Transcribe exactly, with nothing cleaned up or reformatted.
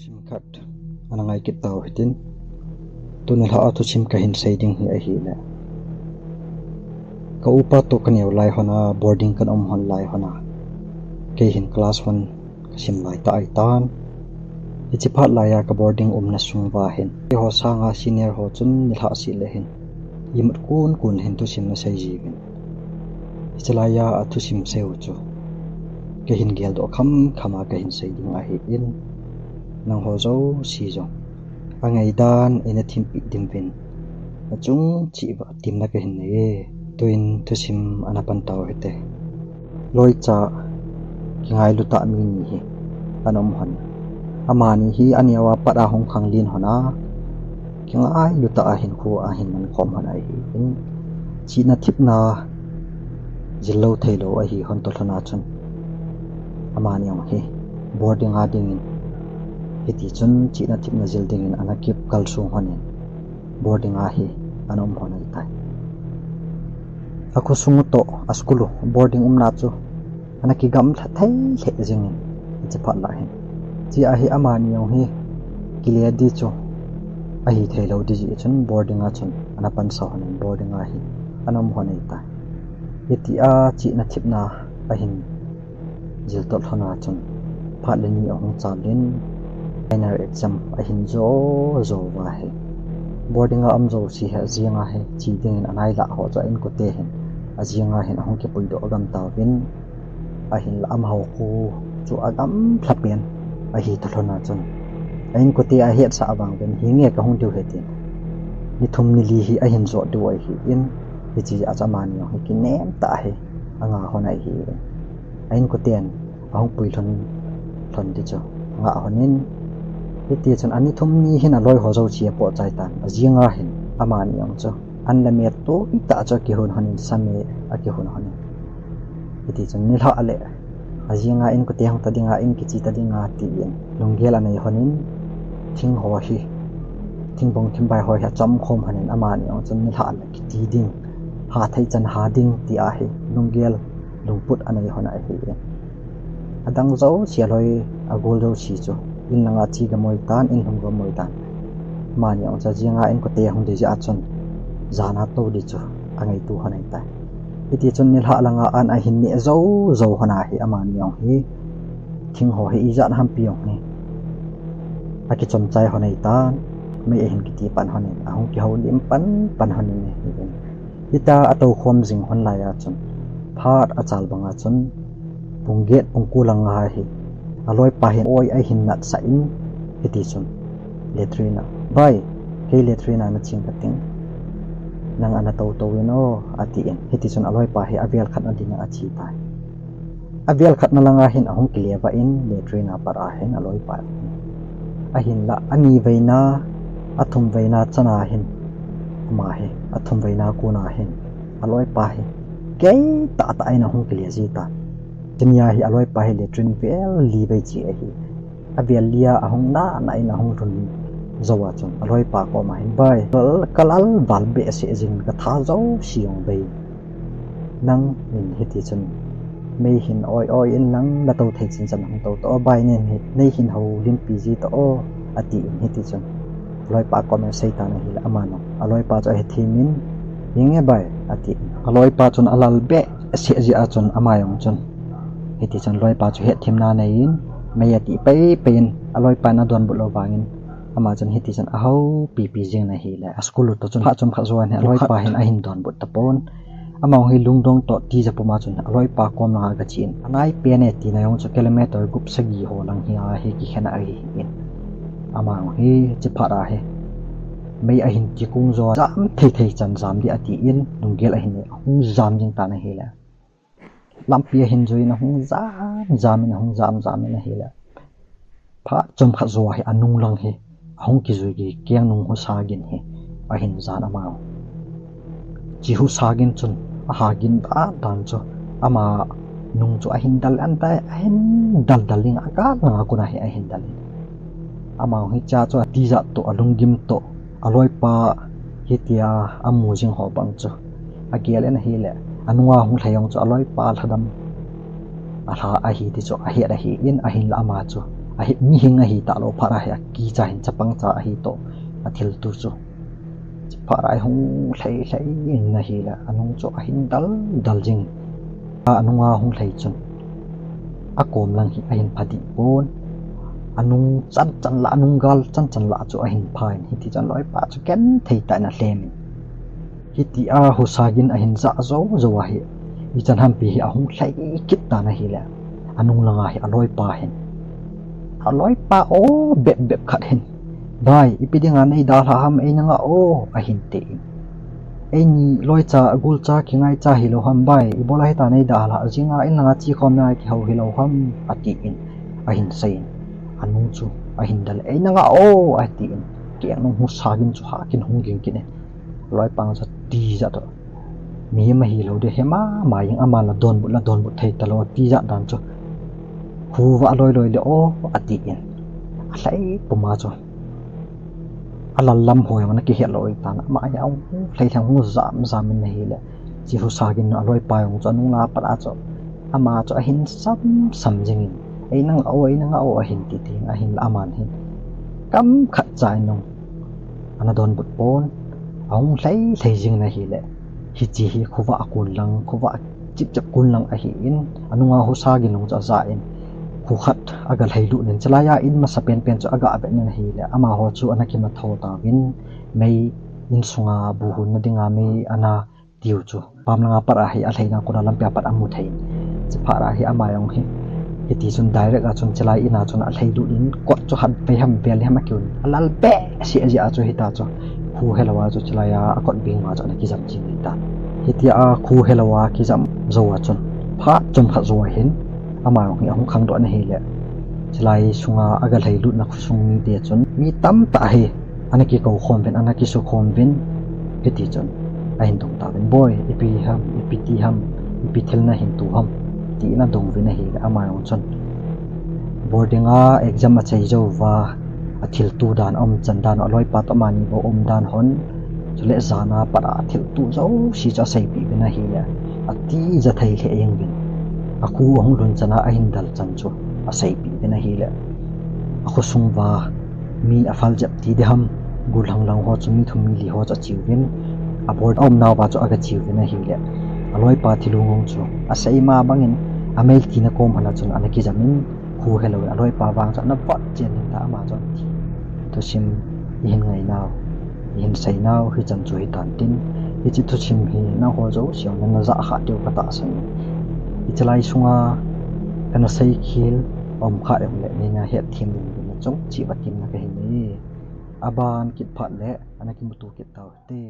Khat ana ngai kit tau hitin. Tuni lha a thusim kahin sei ding hi ahile, ka upa toh kaneo lai hon a, boarding kana um hon lai hon a, kei hin class one kasim lai tah ahitan. Hichi phat lai a ka boarding umna sung uva hin, keiho sanga senior ho chun nilhah seh le hin, imat kon kon hin thusim ana sei jiuvin. Hichi lai a athusim sei u chu kahin geldoh kham kham a kahin sei ding ahin, nangho jouse jong angaidan eina thempeh diuvin, achung cheh uva temna kahin nei e. Tuin thusim ana pan tau hite. Loicha kingailu tah mi ni hi ana um hon. Amani hi aneo a pat a hung khanglen hon a, kingailu tah a hinkho ahin man khom hon ahin, chihna thepna jil lou thei lou ahi hon toh lhon a chun, amani jong hi boarding a dingin, hiti chun chihna thepna jil dingin ana kikal sung hon in, boarding a hi ana um hon ahitai. Akhosung u toh a school u boarding umna chu ana kigamla thei lheh jingin, hichi phat lai hin, chea hi amani jong hi kile di chu ahi thei lou ding jeh chun boarding a chun ana pansa hon in, boarding a hi ana um hon ahitai. Hitia chihna thepna ahin jil toh lhon a chun, phat le ni ahung chal in, final exam ahin jo jo uva hi, boarding a um jouse hi ajing a hi che dingin anailah ho chu a inkote hin ajing a hin ahung kipuidoh gam tauvin, ahinla amaho khu chu agamla pen ahi toh lhon a chun, a inkote ahetsah vang uvin, hinge kahung diu hi tin, ni thum ni li hi ahin jot diu ahin, hiche a chu amani jong hi kinem tah hi anga hon ahi. A inkoten ahung pui lhon, lhon ding chu anga hon in, hiti chun ani thum ni hin aloi ho jouse apoh chai tan, ajing a hin amani jong chu an le me toh tah chu akihon hon in, sa me akihon hon in, hiti chun nilhah le ajing a inkote hung ta ding a, in kiche ta ding a tin lunggel anei hon in, thing ho hi, thingbong thingbai ho hi achom khom hon in, amani jong chun nilhah le kiti ding, ha thei chan ha ding tia hi lunggel lungput anei hon ahi. Adang jouse aloi agol jouse chu in langa che gam uvin tan, in lhung gam uvin tan. Amani jong chu ajing a inkote hung ding jeh a chun jan a tou ding chu angaito hon ahitai. Hiti chun nilhah langa an ahin neh jou jou hon a hi amani jong hi, thing ho hi ijat ham pi jong hi akichom chai hon ahitan, mei ahin kiti pan hon in, ahung kihoulim pan pan hon in ahi. Hitia atoukhom jing hon lai a chun, phat achal bang a chun, pung get pung ko langa hi aloipa hin oi ahin natsah in, hiti chun latrine a, "Bai, kei latrine a nache inge kating, nang ana tou tou in o," atin, hiti chun aloipa hi avel khat na ding a ache tai. Avel khat na langa hin ahung kile vah in, latrine a pat a hin aloipa, ahinla ani veina, athum veina chan a hin, ama hi athum veina kon a hin aloipa hi gei tah tah in ahung kile ji tan. Chuni a hi aloipa hi latrine vel li vei che ahi. Avel li a ahung na na in ahung lhun jou a chun aloipa kom a hin, "Bai, ka lal val behseh jing, ka tha jouse jong vei. Nang in hiti chun mei hin oi oi in, nang natou thei chan chan hung tou tao, bai, nei hin houlimpi ji tao o," atin, hiti chun aloipa kom a asei tan ahile, aman aloipa chu ahethem in, "Hinge bai," atin, aloipa chun alal behseh jeh a chun ama jong chun hiti chun aloipa chu hetthemna nei in, mei ati pei pei in, aloipa in adonbut lou vangin, ama chun hiti chun ahoupi pi jing in ahile, a school u toh chun phat chomkhat jou a hin aloipa hin ahin donbut tapon. Ama jong hi lungdong toh tija pum a chun aloipa kom langa agache in, anai pen e tina jong chu kilometer gup sagi ho lang hi a hi kikhen ahi in, ama jong hi hichi phat a hi mei ahin kikung jo a, jam thei thei chan jam ding atin, lunggel ahin nei, ahung jam jing tan ahile, lampi ahin jui in ahung jam jam in, ahung jam jam in ahile, phat chomkhat jou a hi anung lang hi ahung kijui, kikeng nung husa gin hi ahin jan, ama jong chu husa gin chun aha gin dan dan chu, ama nung chu ahin dal an tai, ahin dal dal in, agal langa kon a hi ahin dal in, ama jong hichea chu atijat toh, alunggim toh, aloipa hitia amu jing ho bang chu agel in ahile, anunga hung lhai jong chu aloipa lhadam alha ahi ti chu ahet ahin, ahinla ama chu Ahi, mihing ahi talou phat a hi akicha hin chapang cha ahi toh athil tu chu. Chuphat a hung lhei lhei in ahile, anung chu ahin dal dal jing. A, anunga hung lhei chun akom lang hi ahin pha dih pon. Anung chan chan lah, anung gal chan chan lah chu ahin pha in, hiti chun loipa chu genthei tah in alhem in. Hiti a husa gin ahin ja jou jou ahi. Ichan hampi hi ahung lhai kit tan ahile, anung langa hi aloipa hin, aloipa o bep bep khat hin, "Bai, ipi dinga nei dalha ham, ei nanga o," ahin ti in. "Eini loicha, gulcha, kingaicha hilou ham bai, ibola hita nei dalha, jinga in langa chi khom na kihou hilou ham," ati in, ahin sei in. Anung chu ahin dal, "Ei nanga o," ati in. Keng nung husa gin chu hakin hung ging kit in. Loipa chu tijat toh, "Mihem ahilou ding, hema ma jeng, ama la donbut la donbut thei talou," tijat dan chu. "Khu va loi loi le o," ati in. Alhai puma chu alal lam ho jong ana kihet lou tan, ama hi ahung lhai lhai hung jam jam in ahile, chi husa gin aloipa jong chu anung la pat a chu ama chu ahin sam sam jing in, "Ei nanga o, ei nanga o," ahin ti ti in, ahinla aman hin kam khat cha in nung ana donbut pon, ahung lhai lhai jing in ahile, hichi hi khovah a kun lang, khovah chip chap kun lang ahi in, anunga husa gin nung chu aja in, khu khat aga lhai lut in, chulai a in masa pen pen chu aga vet in ahile, amaho chu ana kimatho tauvin, mei, insunga bu hun na dinga mei ana tiu chu pam langa pat a hi alhai na kona lampi a pat amu thei in. Chuphat a hi ama jong hi, hiti chun direct a chun chulai in a chun alhai lut in, kot chu hat vei ham vel ham akiu in, alal behseh jeh a chu hita chu khu helou a chu chulai a akot bing ma chu ana kijam jing in tan. Hiti a khu helou a kijam jou a chun phat chomkhat jou a hin ama jong hi ahung khangdoh in ahile, chulai sunga aga lhai lutna khosung mite chun mi tamtah hi ana kikou khom uvin, ana kisu khom uvin, hiti chun ahin dong tauvin, "Boi, ipi ham, ipi ti ham, ipi thil nahin tu ham?" ti in adong uvin ahile, ama jong chun boarding a exam achai jou uva, athil tu dan, aumchan dan, aloipa toh amani bou um dan hon, chule jan a pat a athil tu jouse chu aseipeh uvin ahile, atija thei lheh jeng uvin. Akhu ahung lhun chan a ahin dal chan chu aseipeh uvin ahile, akhosung uva mi aphal jep ti ding ham, gul lhang lang ho chu mi thum mi li ho chu ache uvin, aboard a umnauva chu aga che uvin ahile, aloipa thilhung chu asei ma bangin, amei tina kom hon a chun ana kijam in, khu helou in aloipa vang chu ana vot chen in ta, ama chun thi. Thusim ihin ngainau, ihin seinau hichan chu hitan tin, hiche thusim hi nangho jouse jong nana jah kha diu katahsan in. Hiche lai sunga kana seikhel aum kha jongle, neina hetthem ding in nachung cheh uva temna kahin nei e. Aban kit phat le ana kimuto kit tau hite.